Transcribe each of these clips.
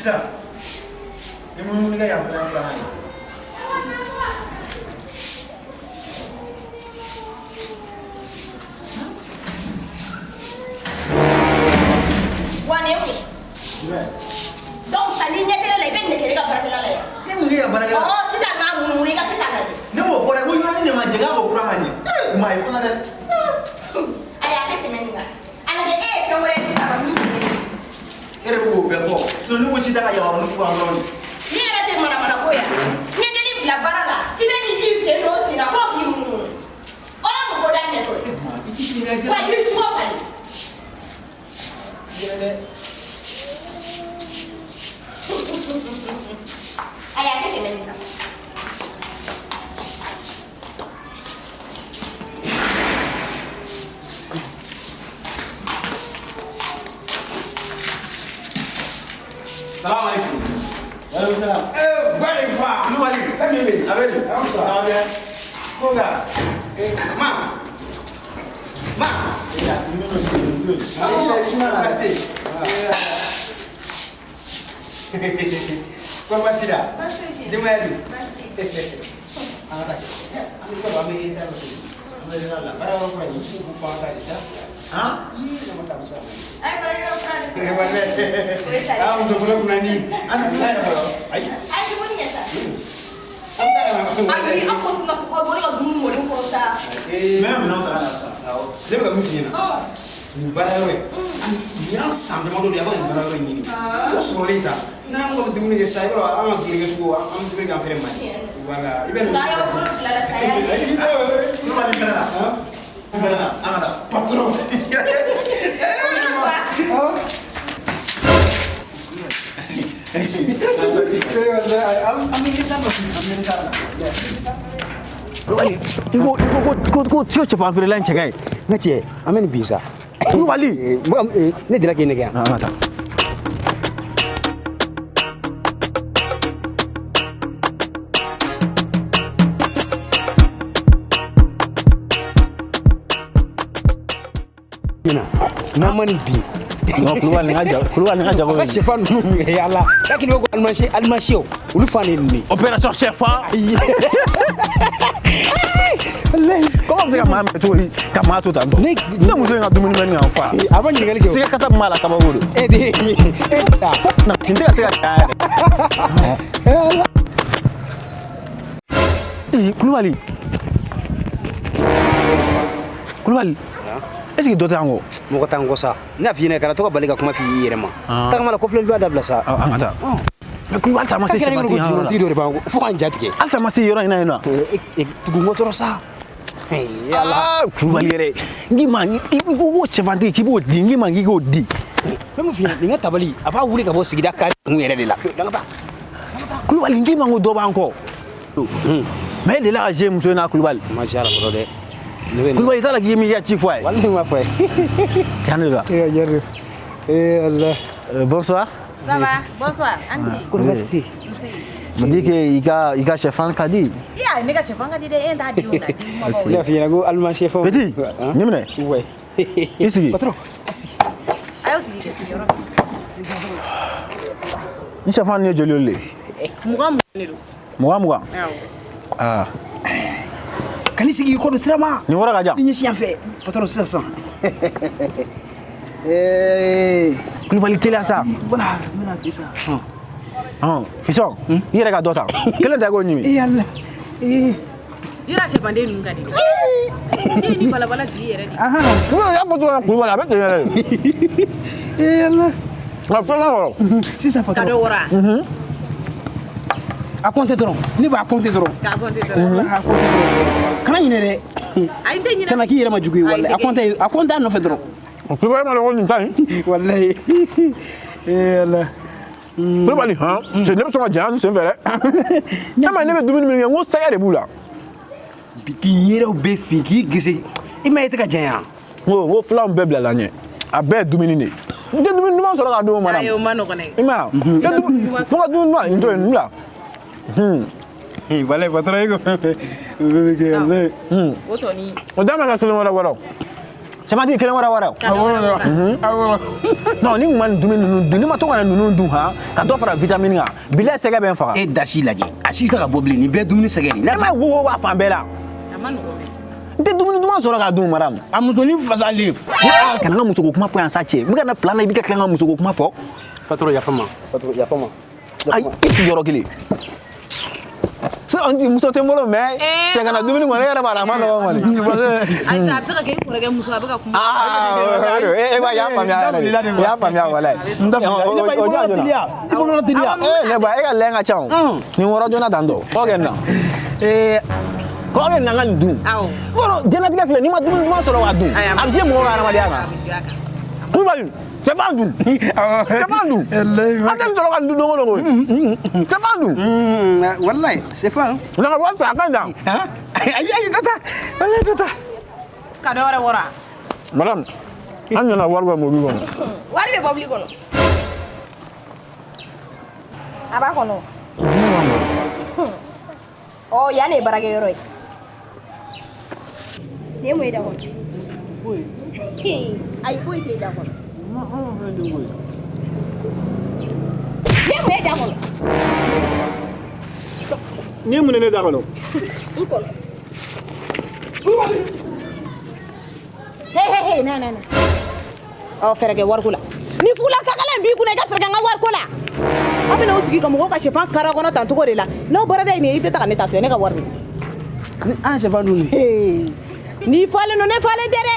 Sida. I munumunu kɛ yan fana filanan ye. Wa nin ye mun ye? Jumɛn? Donc sisan n'i ɲɛ tɛ ne la i bɛ nin de kɛ ne ka baarakɛla la yan. Ne mun kɛ ka baarakɛla? Ɔhɔn sisan n'a munumunu i ka se k'a lajɛ. Ne m'o fɔ dɛ, ko yɔrɔnin de ma jɛ k'a b'o furan ka ɲɛ. Ee maa ye fana dɛ. Ayi a tɛ tɛmɛ nin kan. A lajɛ e ye fɛn wɛrɛ ye sisan nɔ min tɛ ne ye. E de bɛ k'o bɛɛ fɔ. Sinon ne ko Sida ka yamaruya furan dɔrɔn de. Ni yɛrɛ tɛ manamana ko ye. N ye dennin bila baara la k'i bɛ n'i sen don o sen na k'o k'i munumunu. O ye mun ko daminɛ tɔ ye? Maa i t'i sigi ka Wa i b'i cogo falen. Yɛrɛ dɛ. Ayi a tɛ tɛmɛ nin kan. Salam alaikum. Waalaikum salam. Eh, Wale fa. Kulubali. E min bɛ yen? A bɛ di? Ça Ça va bien? Ko nka. Eh, ma. Ma. Ya, nin bɛ nin to yen. Basi. Kɔri baasi la? Denbaya dun? An ka taa kɛ. An bɛ an bɛ taa yɔrɔ An bɛ taa la. Baara yɔrɔ kura in, ko fo an ka taa de. Han? Ii, ne ma taa bɛ se ka A ye baarakɛlaw fura de Eh, sɔrɔ. walayi. O ye tali Ah, muso fɔlɔ kunna ni. An tɛ taa yɛrɛ fɔlɔ. Ayi. A ye dumuni kɛ sa. An bɛ taa ka na. Ayi aw kɔni tɛna sɔn k'aw bɔ ne ka dumuni mɔlen kɔrɔ sa. Eh, Mɛ minɛnw ta ka na sisan. awɔ. Ne bɛ ka min f'i ɲɛna. Ɔn. Nin baara yɔrɔ in, nin y'an san damadɔ de ye an bɛ ka nin baara yɔrɔ in ɲini. O sɔrɔlen ta, n'an ko bɛ dumuni kɛ sisan, i b'a dɔn an ka dumuni kɛcogo, an bɛ dumuni kɛ an fɛnɛ man ɲi. Voilà, i bɛ nin. Nka a y'aw bolo bila la sa y'a ye. Kulubali fɛnɛ la. Fɛnɛ la. An ka taa. Patron. Kulubali, i ko i ko ko ko ko sɛfan feerela in cɛ ka ɲi. N ka cɛ, an bɛ nin bin sa. Kulubali. Ne delila k'e nɛgɛ yan. An ka taa. N'an ma nin bin. Non, Kulubali nin ka ja Kulubali nin ka jago. A ka sɛfan ninnu ye ala. Hakili ko alimasi alimasiw olu fan de ye nin ye. Opération sɛfan. Ayi. Comment bɛ se ka maa minɛ cogo di ka maa to tan tɔ? Ne muso in ka dumuni bɛ nin kan fa. A ma ɲininkali kɛ o. Sɛgɛ kasa min b'a la kabako don. E de e ta. Na kin tɛ ka se ka ja yɛrɛ. Ee Kulubali. Kulubali. Est-ce que dɔ tɛ an kɔ? Mɔgɔ t'an kɔ sa. Ne y'a f'i ɲɛna kana to ka bali ka kuma f'i yɛrɛ ma. Tagama la kɔfilɛli b'a dabila sa. An ka taa. Mais Kulubali halisa a ma se K'a kɛra sɛfan ko tigi yɔrɔ la. juguntigi dɔ de b'an kɔ fo k'an ja tigɛ. Halisa a ma se yɔrɔ in na yen nɔ. Tugu n kɔ dɔrɔn sa. Ee ala. Ah, Kulubali yɛrɛ n k'i ma i ko ko sɛfantigi k'i b'o di n k'i ma k'i k'o di. N bɛ mun f'i ɲɛna nin ka tabali a b'a wuli ka bɔ sigida kari kun yɛrɛ de la. An ka taa. Kulubali n k'i ma ko dɔ b'an kɔ. Mais e delila ka se muso in na Kulubali. Ma se a la fɔlɔ dɛ. Ne bɛ nin. Kulubali i t'a la k'i m'i ka ci fɔ a ye. Walahi n m'a fɔ a ye. Yan de la. Ee yɛrɛ. Ee ala. Bonsoir. Ça va? Bonsoir, Anti. Kɔri baasi tɛ yen? Me dit que i ka sɛfan ka di. Iya, ne ka sɛfan ka di dɛ, e t'a di o la, di kumabaw Ne ye. y'a f'i ɲɛna ko alima sɛfan. Petit, nin minɛ. Ouais. I sigi. Patron, a sigi. A y'aw sigi kɛ sigiyɔrɔ. Ni sɛfan nin ye joli joli de ye? 20 20 de don. 20 20. Awɔ. Ah, Kan'i sigi i kɔ don sira ma. nin wɔrɔ ka jan. I ɲɛsin yan fɛ. Patron sisan sisan. Ee. Kulubali teliya sa. Voilà, n bɛna f'i sa. Hɔn, fisɔn, i yɛrɛ ka dɔ ta. Kelen ta i k'o ɲimi. Ee ala. Ee. Yira sɛfanden ninnu ka di dɛ. Ne ye ni balabala tigi yɛrɛ de. Ahan. Kulubali y'a fɔ cogo min na Kulubali a bɛ ten yɛrɛ de. Ee ala. Nka filanan kɔrɔ. Sisan Ka patron. dɔ wɔrɔ a? A compter dɔrɔn. Ne b'a compter dɔrɔn. K'a compter dɔrɔn. A compter dɔrɔn. Kana ɲinɛ dɛ. Ayi, n tɛ ɲinɛ. Kana k'i yɛrɛ ma jugu ye Ayi, walahi. n A tɛ compter a compter a nɔfɛ dɔrɔn. Kulubali ma dɔn ko nin ta ɲi. Walahi. Ee ala. Kulubali hɔn, cɛ ne bɛ sɔn ka janya nin sen fɛ dɛ. E ma ye ne bɛ dumuni min kɛ n ko sɛgɛ de b'u la. Bi k'i ɲɛdaw bɛɛ fin k'i gese. I ma ye i tɛ ka janya. N ko filanw bɛɛ bilala ɲɛ. A bɛɛ ye dumuni de ye. N tɛ dumuni duman sɔrɔ k'a d'o ma Ayi, o ma nɔgɔn dɛ. I ma ye wa? Fo ka dumuni duman nin to yen nin bila. Walahi patron e ko. O bɛɛ bɛ kɛ walahi. O tɔ ni O da ma kɛ kelen wɛrɛ wɛrɛ. Cɛmantigi kelen wɛrɛ wɛrɛ. Non, ni kun ma nin dumuni ninnu dun, ni ma to ka na ninnu dun han, ka dɔ fara vitamine kan, bilahi sɛgɛ bɛ n faga. E da si lajɛ, a si tɛ ka bɔ bilen, nin bɛɛ dumuni sɛgɛ de. Ne ma ye wo b'a fan bɛɛ la. A ma nɔgɔn mɛ. N tɛ dumuni duman sɔrɔ k'a dun madame. A musonin fasalen. Kana n ka musoko kuma fɔ yan sa cɛ. N bɛ ka na plan na, i bɛ ka tila n ka musoko kuma fɔ. Patron, yafa ma. Patron, yafa ma. Ayi, i sigi yɔrɔ kelen. Sisan muso tɛ n bolo mais cɛ kana dumuni kɔni, e yɛrɛ b'a dɔn a ma nɔgɔn kɔni. Ayisa, a bɛ se ka kɛ i kɔrɔkɛ muso, a bɛ ka kuma. Ah, e ba y'a faamuya yɛrɛ de. I y'a faamuya walayi. O jɔ joona. I bolo teliya. Eh, ne ba, e ka lɛn ka ca o. Nin wɔrɔ joona tan tɔ. Kɔ kɛ nin na. Kɔ kɛ nin na n ka nin dun. Awɔ. Yɔrɔ diɲɛlatigɛ filɛ, n'i ma dumuni duman sɔrɔ k'a dun, a bɛ se mɔgɔ ka adamadenya kan. A bɛ se a kan. Kulubali, sɛfan dun. Sɛfan dun. An tɛ nin sɔrɔ ka nin dun don o don koyi. Sɛfan dun. Wallahi, c'est fort. Na ka wari sara a ka ɲi tan. Ayi ayi, dɔ ta. Wallahi, dɔ ta. Ka dɔ wɛrɛ wɔrɔ. Madame, an nana wari bɛ mobili kɔnɔ. Wari bɛ mobili kɔnɔ. A b'a kɔnɔ. Ɔ, yan de ye baarakɛyɔrɔ ye. Nin ye mun ye da kɔnɔ? Foyi. Ayi, foyi t'e da kɔnɔ. Nin ye mun ye da kɔnɔ? Nin ye mun ye ne da kɔnɔ? N kɔnɔ. He he he, na na na. Ɔ, fɛɛrɛ kɛ wariko la. Ni fugula kakala in b'i kunna, i ka fɛɛrɛ kɛ n ka wariko la. Aw bɛna aw sigi ka mɔgɔw ka sɛfan kara kɔnɔ tan cogo de la. N'aw bɔra da ye nin ye, i tɛ taa ka ne ta to yen, ne ka wari minɛ. Ni an sɛfan dun nin. N'i falen don, ne falen tɛ dɛ.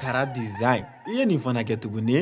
Kara Design, i ye nin fana kɛ tuguni.